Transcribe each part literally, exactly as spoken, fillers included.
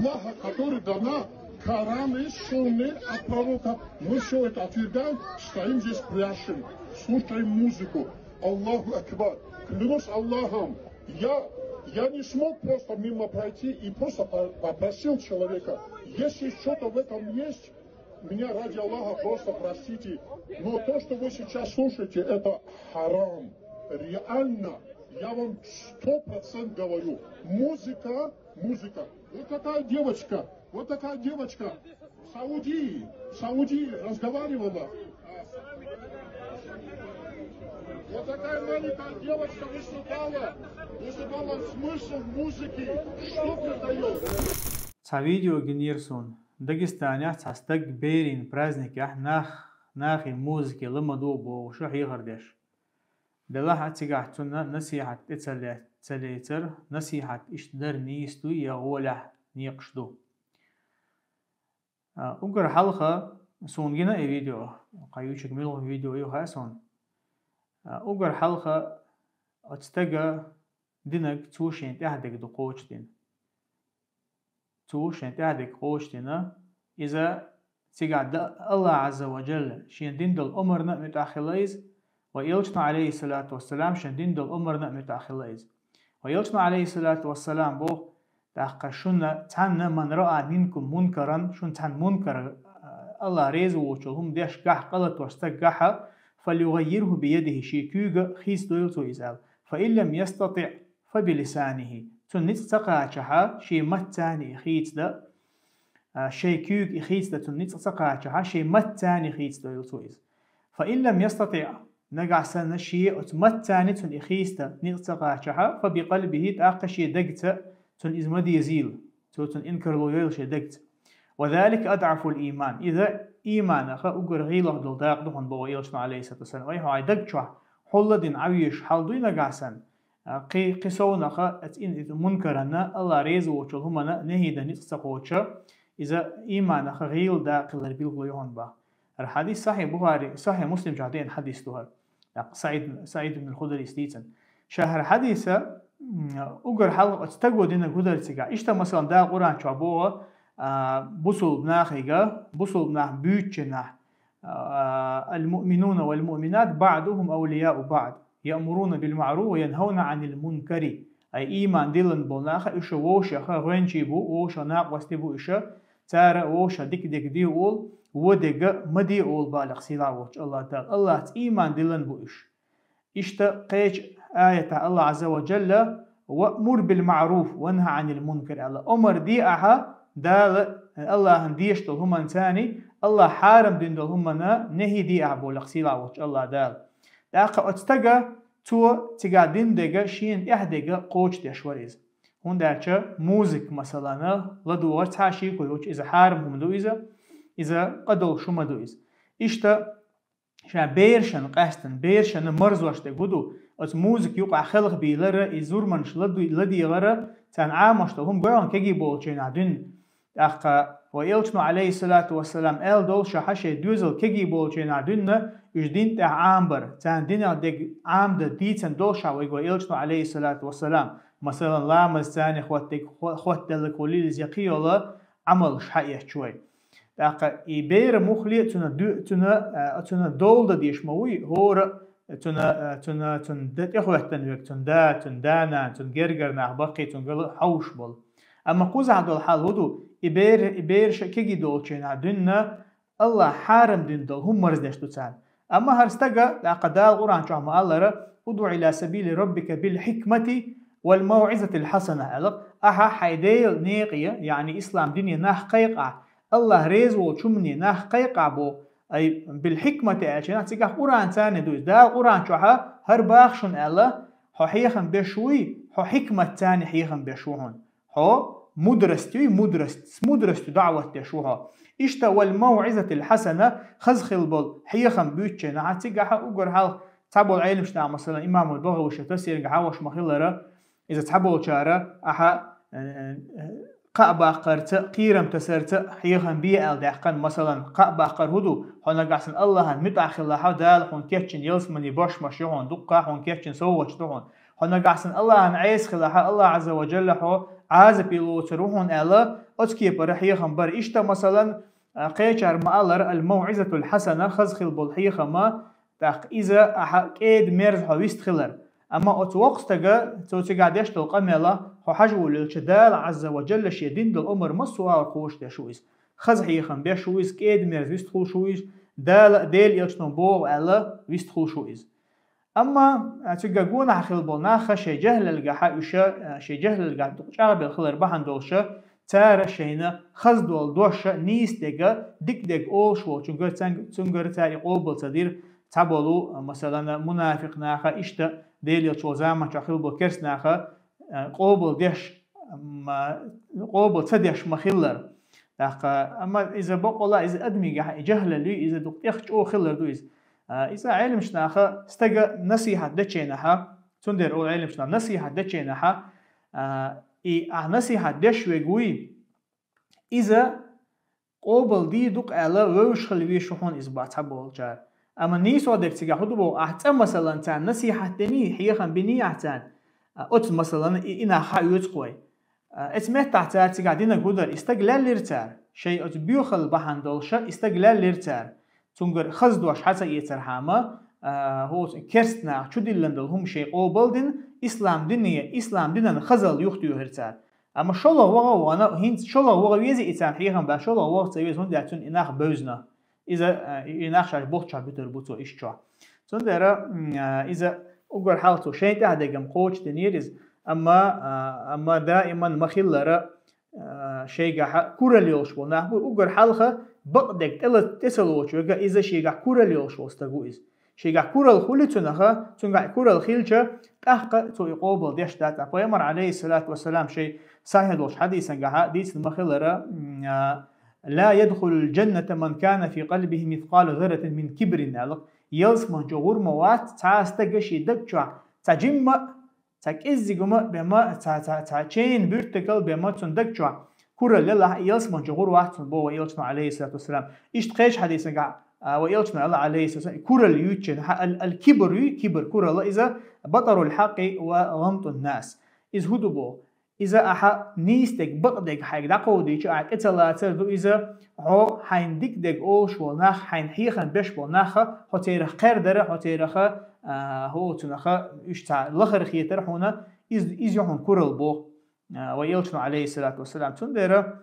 Аллаха, который дана Кораны, Сунны от пророка. Мы все это отвергаем, стоим здесь, пляшем, слушаем музыку. Аллаху Акбар. Клянусь Аллахом, я, я не смог просто мимо пройти и просто по- попросил человека, если что-то в этом есть, меня ради Аллаха просто простите. Но то, что вы сейчас слушаете, это харам. Реально, я вам сто процент говорю. Музыка, музыка. Вот такая девочка, вот такая девочка в Сауди, в Сауди разговаривала. Вот такая маленькая девочка выступала, выступала смысл музыки, что придает. Цхьа видео гинийра суна. Дагестанехь цхьа стаг берийн праздникехь нах, нахе музыке ла ма дугӀа бохуш хьехар деш. Делахь а цигахь цунна насихьат тӀе ца ле- ца лецар, насихьат иштта дар нийса дуй я гӀолехь некъаш ду. А, угар хьалха суна гина и видео, кхайн ючуьнга муьлха видео ю хаьа суна. А, угар хьалха оцу стага динарг цо шен тӀаьхьадерг ду кхочушдина. Цо шен тӀаьхьадерг кхочушдина, иза цигахь да Аллах Азза ва Джалла шен дина долу омарна а муьтӀахь хилла иза, ва элчано, алейхиссалату вассалам, шен дина долу омарна а муьтӀахь хилла иза. Ва элчано, алейхиссалату вассалам, боху, тӀаккха шуна цхьанна, ман раа минкум мункаран, шуна цхьанна мункар, а, Аллах реза воцучул хӀума деш гахь, къа латош стаг гахь, фалюгаййирху биядихи, шен куьйга хийцадойла цо иза аьлла. Фа ин лам ястатиъ, фа билисанихи. Цунна ницкъ ца кхачахьа, шен маттаца и хийцада, а, шен куьйга и хийцада цунна ницкъ ца кхачахьа, шен маттаца хийцадойла цо иза. Фа ин лам ястатиъ, нагахь санна шен оцу маттаца цунна и хийцада ницкъ ца кхачахьа, фа бикъалбихи, тӀаккха шен дагца цунна иза ма дезийла, цо цунна инкарло йойла шен дагца. Ва залика адъафул ийман. Иза ийманах угар гӀийла долу дакъа ду хьуна, боху элчано, алейхиссалату вассалам. Ай, хьо хьайн даг чохь хьулла дина Ӏан везаш хьал дуй нагахь санна, а, кхи-, кхин совнаха, оцу ин-, иза мункаранна, Аллах реза воцучул хӀуманна нехьийдан ницкъ ца кхочуш, иза ийманах гӀийла дакъа хилар билгало ю хьуна боху. ХӀара хьадис Сахьихь Бухари, Сахьихь Муслим чохь деана хьадис ду хӀара. ТӀаккха СаӀид, СаӀид ибн Худайрис дийцина. Ша хӀара хьадиса, м, угар хьалха оцу стаго динарг хӀун дара цигахь. Иштта, масалан, Дала Къуръан чохь боху, а, бусулба нахига, бусулба нах буьйцучу нах, а, المؤمنون والمؤمنات بعضهم أولياء بعض يأمرون بالمعروف وينهون عن المنكر. Ай, ийман диллина болу наха, уьш вовшех гӀоьнчий бу, вовшех накъостий бу уьш, цара вовшех дика дерг де олу, вон дерг ма де олу, боху сийлахь волчу Аллах Дала. Аллахца ийман диллина бу уьш. Иштта кхечу аятехь Аллах Азза ва Джалла: «Ваъмур бил маъруф ва нахьа Ӏанил мункар», – аьлла. Омар де ахьа Дала, Аллахьан дезаш долу хӀуманца, Аллах хьарам дина долу хӀуманна нехьи де ахьа, боху сийлахь волчу Аллах Дала. ТӀаккха оцу стага, цо цигахь дина дерг, шена тӀехь дерг кхочушдеш вара иза. ХӀунда аьлча музыка, масалана, ладогӀар цхьа а шеко йоцуш, иза хьарам хӀума ду иза, иза къа долуш хӀума ду иза. Иштта ша берашна къаьстина, берашна марзош дерг хӀун ду, оцу музыка юкъахь хелхабийлара, и зурманаш ладу-, ладегӀара, царна Ӏамош долу хӀума гой хьуна кегий болчу хенахь дуьйна. ТӀаккха вай элчано, Ӏалайхиссалату вассалам, аьлла долуш ахьа, шайн доьзал кегий болчу хенахь дуьйна, уьш дин тӀехь Ӏамабар, царна динехь дерг Ӏамадан дийцина долуш ахьа вайга вай элчано, Ӏалайхиссалату вассалам, масалан, ламаз царна хӀоттадерг, хӀо-, хӀоттаделларг хуьлийла иза, я кхин йолу Ӏамалш хьаэцча вай. ТӀаккха и бер муххале а цуьнан дуь-, цуьнан, а, цуьнан дола дан дезаш ма вуй, хӀора а цуьнан, а, цуьнан, цуьнан да тӀехӀоьттина верг, цуьнан да, цуьнан да-нана, цуьнан гергара нах баккхий цуьнгара хьовсуш болу. Амма кхузахь долу хьал хӀун ду? И бер-, и бераш а кегий долчу хенахь дуьйна, Аллах хьарам дина долу хӀума марздеш ду царна. Амма хӀара стага, тӀаккха Дала Къуръан чохь ма-аллара: «ادع إلى سبيل ربك بالحكمة والموعظة الحسنة», – аьлла, ахьа хьайн Делан некъе, яъни ислам дине нах кхайкхахь, Аллах реза волчу хӀумане нах кхайкхахь боху, ай, билхьикмати аьлча, цигахь Къуръанца ду иза. Дала Къуръан чохь хӀара боху шуна аьлла, хьо хьехам беш вуй, хьо хьикматца хьехам беш ву хьуна. Хьо мудрость юй, мудрость, с мудростью даӀват деш ву хьо. Иштта, вал мавӀизатил хьасана, хаза хила болу хьехам буьйцучу хенахь, цигахь угар хьалха цхьаболу Ӏеламнаха, масалан, имамул БагӀавиша тафсиргахь хьовсуш ма-хиллара, иза цхьаболчара ахьа, э, э, кхаъ баккхарца, кхерам тасарца хьехам бе аьлла даьккхина, масалан, кхаъ баккхар хӀун ду, хьо нагахь санна Аллахьан муьтӀахь хилахь, Дала хьуна кечйина ялсаманин бошмаш ю хьуна, дуккха хьуна кечйина совгӀаташ ду хьуна. Хьо нагахь санна Аллахьан Ӏеса хилахь, Аллах Ӏазза ва Джалла хьо Ӏазапе лоцур ву хьуна аьлла, Оцу кепара хьехам бара иштта, масалан, а, кхечара ма-аллара, ал-мавӀизатул хьасана, хаза хила болу хьехама, тӀаккха иза ахьа кӀеда-мерза хьо вист хилар. Амма оцу воккхачу стага, цо цигахь деш долу къамела хьо хьажа волуьйлча, Дала Ӏазза ва Джалла шен дина долу омра массо а агӀор кхочушдеш ву иза. Хаза хьехам беш ву иза, кӀеда-мерза вист хуьлуш ву иза, Дала, Делан элчано боху аьлла, вист хуьлуш ву иза. Амма, а, цигахь гонахь хила болу нах шайн жаьхӀлалгахьа уьш, а, шайн жаьхӀлалгахь дукха чӀагӀбелла хилар бахьана долуша, цара шайна хаза долу доша, нийса дега, дика дега олуш волчуьнгара, цан-, цуьнгара цара и къобал ца дира, цхьаболу, а, масалан, мунафикъ наха, иштта Делан элчан заманчохь хила болу керст наха, а, къобал деш, ма, къобал ца деш ма хиллара. ТӀаккха, амма иза бакъволла, иза адамигахь и жаьхӀлалуьй, иза дукха тӀех чӀогӀа хилар ду иза. А, иза Ӏеламчу наха стага насихьат дечийнахьа, цундела олу Ӏеламчу наха насихьат дечийнахьа, а, и ахь насихьат деш вег вуй, иза къобал дийр ду-кх аьлла, вевзаш хила веза шу хьуна иза бац цхьаболчара. Амма нийсо дерг цигахь хӀун ду боху, ахь цкъа, масалан, царна насихьат дини, хьехам бини ахь царна, а, оцу, масалан, и, и нах хьаоьцу-кх вай. А, эцу меттахь цара цигахь динарг хӀун дара? И стаг леллира цара. Шайн оцу боьхалла бахьана долуша и стаг леллира цара. Цуьнгара хаза дош хьа ца эцархьама, а, хӀоца керст наха чудиллина долу хӀума шайн къобал дина, ислам дине, ислам динан хазалла юхатоьхира цара. Амма шолгӀа ваха а вахана, хӀинца шолгӀа ваха веза и царна хьехам бац, шолгӀа ваха ца веза, хӀунда аьлча цунна и нах бевзина. Иза, а, и нах шаьш болччохь буьтур бу цо иштта чохь. Цундела, м, а, иза уггар хьалха цо шайн тӀехь дегам кхочушдинера иза, амма, а, амма даиман ма-хиллара, а, шайгахьа куралла йолуш болу нах бу, уггар хьалха бакъдерг тӀе ла-, тӀе ца лоцуш верг, иза шайгахь куралла йолуш волу стаг ву иза. Шайгахь куралла хуьлу цуьнаха, цуьнгахь куралла хилча, тӀаккха цо и къобал деш дац. Ткъа Пайхамар, алейхиссалату вассалам, шайн сахьихь долчу хьадисангахьа дийцина ма-хиллара, м, а, «لا يدخل الجنة من كان في قلبه مثقال ذرة من كبر», аьлла. Ялсманчу гӀур ма вац цхьа а стага шен даг чохь цхьа жимма а, цхьа кӀеззиг хӀума а бен ма, цхьа, цхьа, цхьа чейн буьртигал бен ма цуьнан даг чохь куралла ялахь, ялсманчу гӀур вац цунна боху вай элчано, алейхиссалату вассалам. Иштта кхечу хьадисангахь, а, вай элчано аьлла, алейхиссалату вассалам, куралла юьйцучу хьа-, ал-, ал-кибр юй, кибр, куралла иза, батарул хьакъи ва гӀамтун нас. Иза хӀун ду боху? Иза ахьа нийса дег, бакъдег хьайга дӀакховдийча, ахьа тӀе ца лацар ду иза, хьо хьайна дика дег олуш волу нах, хьайна хьехам беш болу нах, хьо церах кхердара, хьо цераха, а, хӀоцунаха, уьш цхьа лахара хетара хьуна, иза, иза ю хьуна куралла боху, а, вай элчано, алейхиссалату вассалам. Цундела,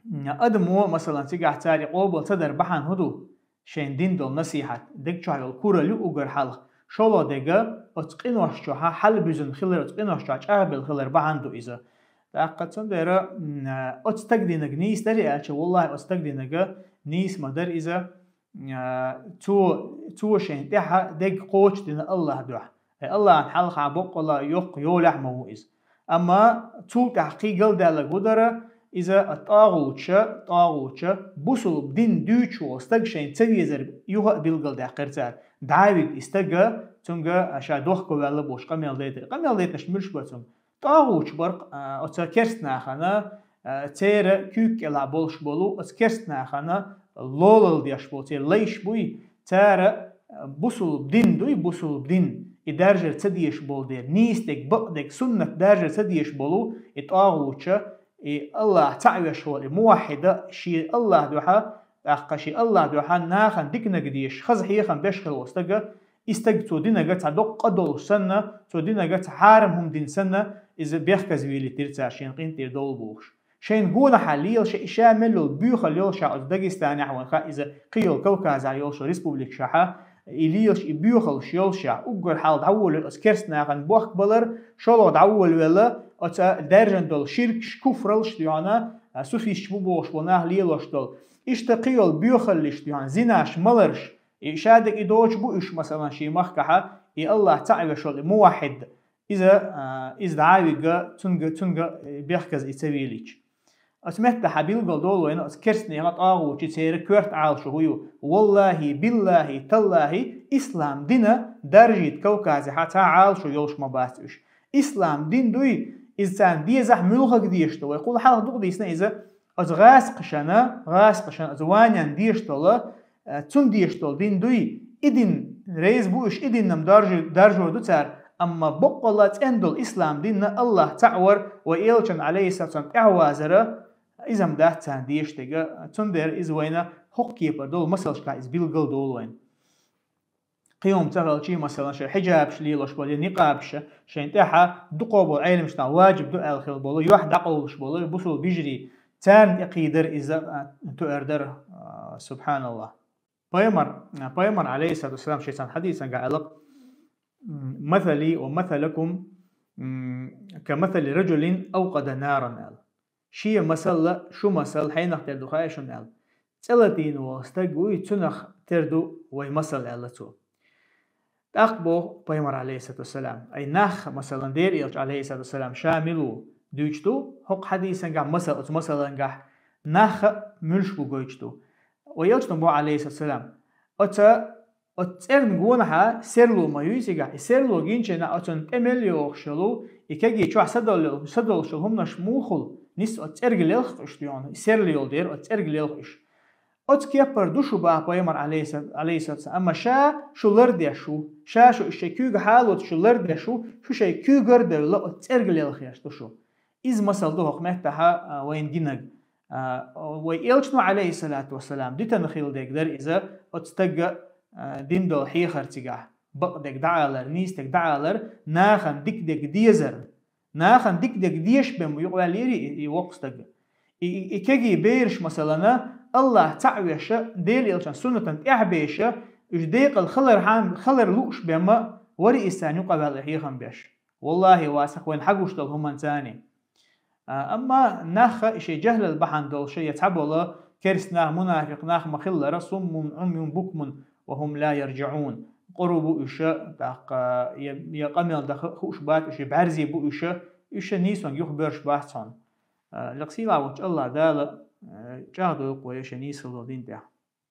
м, адамо, масалан, цигахь цара и къобал ца дар бахьана хӀун ду? Шайн дина долу насихьат, даг чохь йолу куралла ю уггар хьалха. ШолгӀа дега оцу къинош чохьа хьалабуьзина хилар, оцу къинош чохь чӀагӀбелла хилар бахьана ду иза. ТӀаккха цундела, м, оцу стага динарг нийса дарий аьлча, валлахӀи, оцу стага динарг нийса ма дара иза, а, цо, цо шайн тӀехьа дег кхочушдина Аллахь дуьхьа. Ай, Аллахьан хьалха боккъала йоккха йолехь ма ву иза. Амма цул тӀаьхьа кхин галдаьлларг хӀун дара, иза тӀагӀуташа, тӀагӀуташа бусулба дин дуьйцуш волу стаг шайна ца везар юха а билгалдаьккхира цара. ДӀа а вига и стага, цуьнга ша дохко ваьлла бохуш къамел дайтар. Къамел дайтинарш муьлш бара цуьнга? ТӀагӀуташ бара, а, оцу керст нахана, а, церан куьйга кӀелахь болуш болу, оцу керст нахана лолалла деш болу церан лайш буй, цара, а, бусулба дин дуй, бусулба дин, и даржар ца дезаш болу дела, нийса дерг, бакъ дерг, суннат даржар ца дезаш болу и тӀагӀуташа, и Аллахь цхьаъ веш волу и муваххьида, шен Аллахь дуьхьа, тӀаккха шен Аллахь дуьхьа нахана диканиг дезаш, хаза хьехам беш хилла волу стага, и стаг цо динарг цхьа доккха къа долуш санна, цо динарг цхьа хьарам хӀума дина санна, иза бехказвийлийтира цара шена къинтӀера довла бохуш. Шайна гонахьа лелаш, и ша мел йолу боьхалла йолуш, оцу Дагестанехь вайн хаьа иза, кхин йолу Кавказехь йолуш республикашахьа, и лелаш, и боьхаллаш йолуш, уггар хьалха дӀаволавелла оцу керст нахана бохкабалар, шолгӀа дӀаволавелла оцу даьржина долу ширкаш, куфралш дуьхьана, а, суфисташ бу бохуш болу нах лелош долу. Иштта кхин йолу боьхаллаш дуьхьана, зинаш, маларш, и ша дерг и доцуш бу уьш, масалан, шен махкахьа, и Аллахь цхьаъ веш волу и муваххьид, иза, а, иза дӀа а вига, цуьнга, цуьнга, э, бехказа и ца вийлича. Оцу меттахьа билгал долу вайна оцу керстанеха тӀагӀуташа церан коьрта Ӏалашо хӀун ю. ВаллахӀи, биллахӀи, таллахӀи, ислам дина даржийта Кавказехьа цхьа Ӏалашо йолуш ма бац уьш. Ислам дин дуй, иза царна дезахь муьлхарг дезаш ду. Вай кхул хьалха дукха дийцина иза, оцу гӀазкхашана, гӀазкхашана, оцу ваненна дезаш долу, э, цунна дезаш долу дин дуй, и дин реза бу уьш, и динна-м даржу-, даржор ду цара, амма боккъалла цӀена долу ислам динна Аллахь цхьаъ вар, вай элчанна, алейхиссалату вассалам, тӀаьхьавазара, Иза-м дац царна дешаш дерг, цундела иза вайна хӀокху кепара долу масалшкахь иза билгал долу вайна. Кхин хӀума ца хилча, масалан, шайн хьиджабаш лелош болу я никъабаш, шайна тӀехь дукха болу Ӏеламчу нахана ваджиб ду аьлла хилла болу, юьхь дӀакъовлуш болу бусулба йижарий, царна тӀекхийдар иза, а, тоьар дара, а, субханаллахӀ. Пайхамар, а, пайхамар, алейхиссалату вассалам, шен цхьана хьадисангахь аьлла: «М, масали ва масалакум, м, ка масали раджулин авкъада наран», аьлла. Шен масалла, шун масал хьенах тера ду хаьий шуна аьлла. ЦӀе латийна волу стаг вуй, цунах тера ду вай масал, аьлла цо. ТӀаккха боху пайхамар, алейхиссалату вассалам: «Ай нах, масалан, Делан элча, алейхиссалату вассалам, ша мила ву дуьйцуш ду, хӀокху хьадисангахь масал, оцу масалангахь нах муьлш бу гойтуш ду». Вай элчано боху, алейхиссалату вассалам: «Оца, оцу цӀерна гонахьа серло ма юй цигахь, и серло гинчу хенахь оцунна тӀе мел йогӀуш йолу, и кегий чохь садолу-, садолуш йолу хӀуманаш муха хуьлу, нисса оцу цӀерга лелха уьш дуьйна, и серла йолу дера оцу цӀерга лелха уьш». Оцу кеппара ду шу, баха пайхамар, алейхиссалату вассалам, амма ша шу лардеш ву, ша шу шайн куьйга хьалоцу шу лардеш ву, шу шайн куьйгара а девлла, оцу цӀерга лелхеш ду шу. Иза масал ду хӀокху меттахьа, а, вайна гинарг. А, вай элчано, алейхиссалату вассалам, дитина хилла дерг дара иза, оцу стага, а, дина долу хьехар цигахь, бакъдерг дӀаалар, нийсдерг дӀаалар, нахана дика дерг дезар. Нахана дика дерг дезаш бен юкъаваьллера и, и воккха стаг. И, и, и кегий бераш, масалана, Аллах цхьаъ веша, Делан элчан суннатан тӀаьхьа беша, уьш декъала халар хьан-, халар лууш бен ма вара иза царна юкъаваьлла хьехам беш. Валлахи, ва сах вайна хьагуш долу хӀуманца царна. А, амма нахха и шайн жахӀлал бахьана долуша я цхьаболу керст нах, мунафикъ нах ма-хиллара, суммун, Ӏумюн, букмун, ва хӀум ла ярджиӀун. Къур бу уьша, тӀаккха я, я къамел дан хууш бац уьша, бӀаьрзе бу уьша, уьша нийсонга юхабоьрзуш бац хьуна. А, лекха сийлахь волчу Аллах Дала, а, чӀагӀдойла вай шайн нийсалла дин тӀехь.